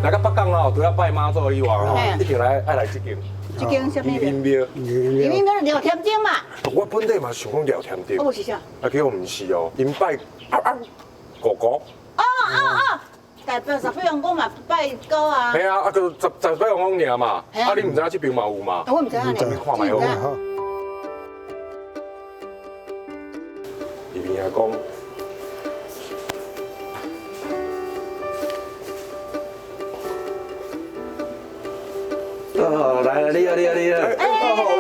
來到北港哦，除了拜媽祖以外吼，一定來愛來這間。這間啥物？移民廟。移民廟廖添丁嘛。我本底嘛想講廖添丁。哦，是啥？啊，結果毋是哦，𪜶拜啊啊哥哥。哦哦哦，大伯十八王公嘛拜狗啊。係啊，啊閣十十八王公爾嘛，啊你毋知影這邊嘛有嘛？我毋知影呢。你看覓好。移民阿公。哦，來啦，你好，你好，你好。哎，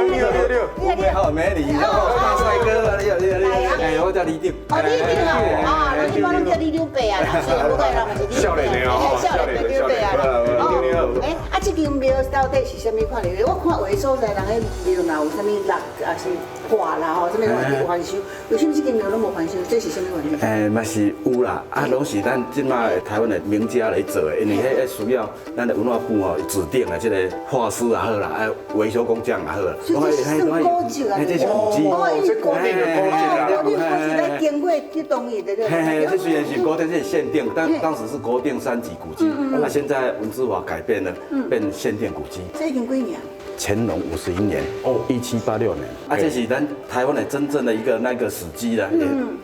你好，你好，你好，美女，大帥哥，你好，你好，你好。哎，我叫李長。哦，李長啊，啊，咱一般攏叫李長伯啊啦，所以無怪人嘛是李長伯。少年的，少年的，李長伯啊啦。哦，哎，啊，這間廟到底是啥物款的？我看有的所在人彼廟若有啥物落，抑是破啦吼，啥物有翻修，為什麼這間廟攏無翻修？這是啥物原因？哎，嘛是有啦，啊，攏是咱這馬台灣的名家來做的，因為彼需要咱的文化部吼指定的這個畫師也好啦，啊，維修工匠也好啦。所以這是算古蹟啊，這是古蹟。哦，這古典的古蹟啊。古典古蹟來經過去同意的。嘿嘿，這雖然是國定，這是限定，但當時是國定三級古蹟，那現在文資法改變了，變限定古蹟。這已經幾年？乾隆51年，哦，1786年，啊，這是咱台灣的真正的一個那個史跡啦。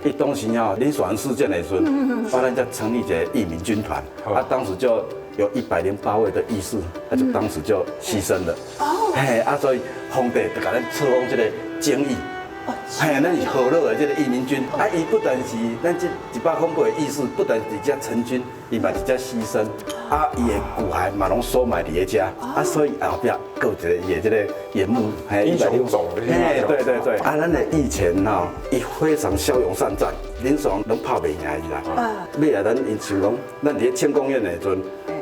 伊當時哦，林爽文事件的時陣，啊，咱才成立一個義民軍團，啊，當時就有108位的義士，他就當時就犧牲了。哦，嘿，啊，所以皇帝就共咱冊封這個忠義。嘿，咱是和樂的這個義民軍，啊，伊不但是咱這108個義士，不但佇遮成軍，伊嘛佇遮犧牲，啊，伊的骨骸嘛攏收埋佇咧遮，啊，所以後壁閣有一個伊的這個坟墓，嘿，英雄冢，嘿，對對對，啊，咱的義拳吼，伊非常驍勇善戰，林爽攏拍袂贏伊啦，尾仔咱𪜶想講，咱佇咧慶功宴的時陣，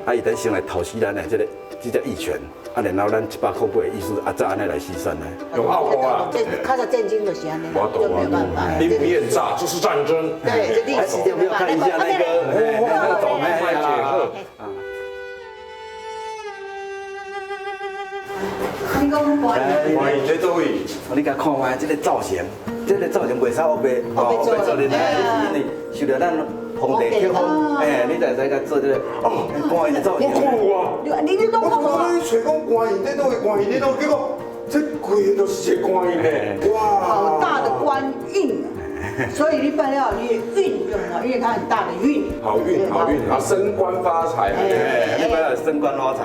啊，伊等先來討死咱的這個這隻義拳。啊，然後咱108個義士啊，才按呢來犧牲的。用奧國啊！這較早戰爭就是按呢，就沒有辦法。兵不厭詐，這是戰爭。對，這歷史就沒辦法。看一下那個，那個總麥解賀。你講歡迎，歡迎這位。你共看覓這個造型，這個造型袂使烏白，烏白做的，因為受著咱皇帝敕封，哎，你才會使共做這個哦，官印造型。我看有啊，你攏看無啊？我揣講官印，這佗位官印，這佗結果這規個都是一個官印呢。哇！好大的官印啊！所以你拜了，你的運就很好，因為它很大的運。好運，好運啊！升官發財，你拜了升官發財。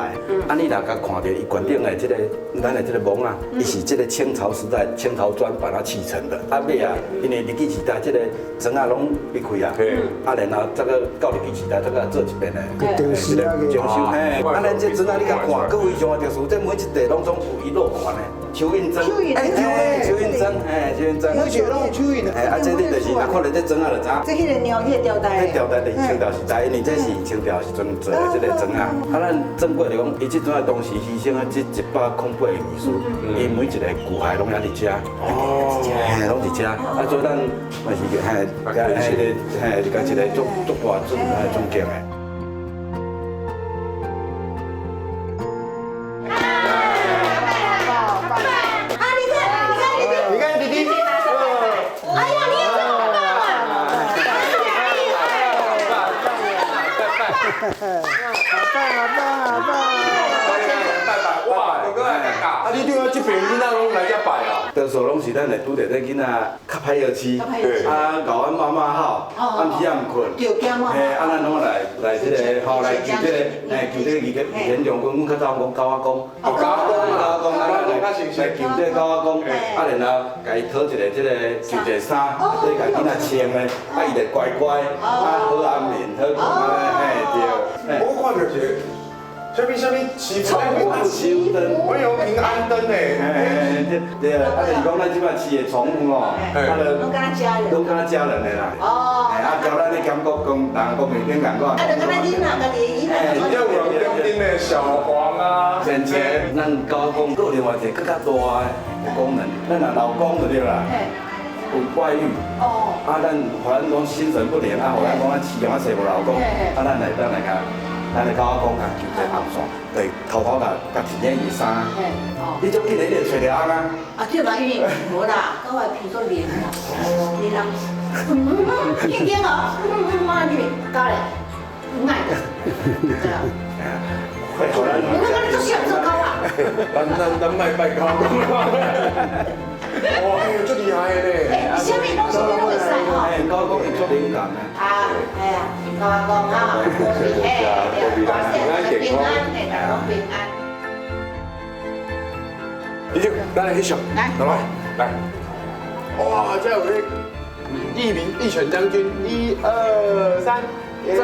啊，你若共看著伊懸頂的這個，咱的這個墓啊，伊是這個清朝時代清朝磚把它砌成的。啊，尾啊，因為日據時代這個磚仔攏裂開啊，啊，然後這個到日據時代，這個做一遍的，裝修，裝修。嘿，啊，咱這磚仔你共看，閣非常的特殊，這每一塊攏總有伊落款的。手印磚，哎，手印磚，哎，手印磚，每一個攏有手印。哎，啊，這你就是若看著這磚仔就知影。這彼個鳥，彼個吊帶。彼吊帶就是清朝時代，因為這是清朝時陣做的這個磚仔。啊，咱鄭國就講，伊這陣仔當時犧牲的這108個義士，伊每一個骨骸攏猶佇遮。哦。嘿，攏佇遮。啊，所以咱嘛是嘿，共彼個嘿，共一個足足大尊尊敬的。好棒好棒好棒！拜拜哇，哥哥來尷尬。啊，你對啊，這邊囡仔攏來遮拜啊？多數攏是咱會拄著這囡仔較歹學飼，啊，𠢕阮媽媽吼，暗時仔毋睏，嘿，啊，咱攏來來這個吼來求這個，嘿，求這個義義天將軍，阮較早講狗仔公，哦，狗仔公，狗仔公，啊，來來求這個狗仔公，啊，然後共伊討一個這個求一個衫，對，共囡仔穿的，啊，伊就乖乖，啊，好安眠，好睏，嘿，對。我看著一個，啥物啥物祈福祈福燈，我有平安燈呢。嘿，對啊，啊就是講咱這擺飼的寵物吼，啊，就攏敢若家人，攏敢若家人的啦。哦。啊，交咱咧感覺講，人講袂頂仝款。啊，就敢若囡仔家己的囡仔。真正有人點燈的小黃啊，前前，咱狗公閣有另外一個閣較大的功能，咱若老公就對啦。有外遇，哦，啊，咱予咱講心神不寧，啊，予咱講咱飼養啊濟無老公，啊，咱來咱來共，咱的狗仔公共求一個紅線，對，偷偷共共提咧伊衫，你足緊的，你會揣著翁啊？啊，對嘛，因為無啦，狗的皮足黏啦，黏人，嗯，緊緊哦，嗯嗯，去，狗咧，唔愛的。對啊。你感覺你做啥做狗啊？咱莫拜狗公。哇，哎，足厲害的呢！欸，啥物攏是你攏會使吼？哎，狗公伊足靈感的。啊，哎呀，狗公啊，嘿，平安，嘿，大家攏平安。你就咱來翕相，來，來來。哇，這有那義民義犬將軍，一二三，讚！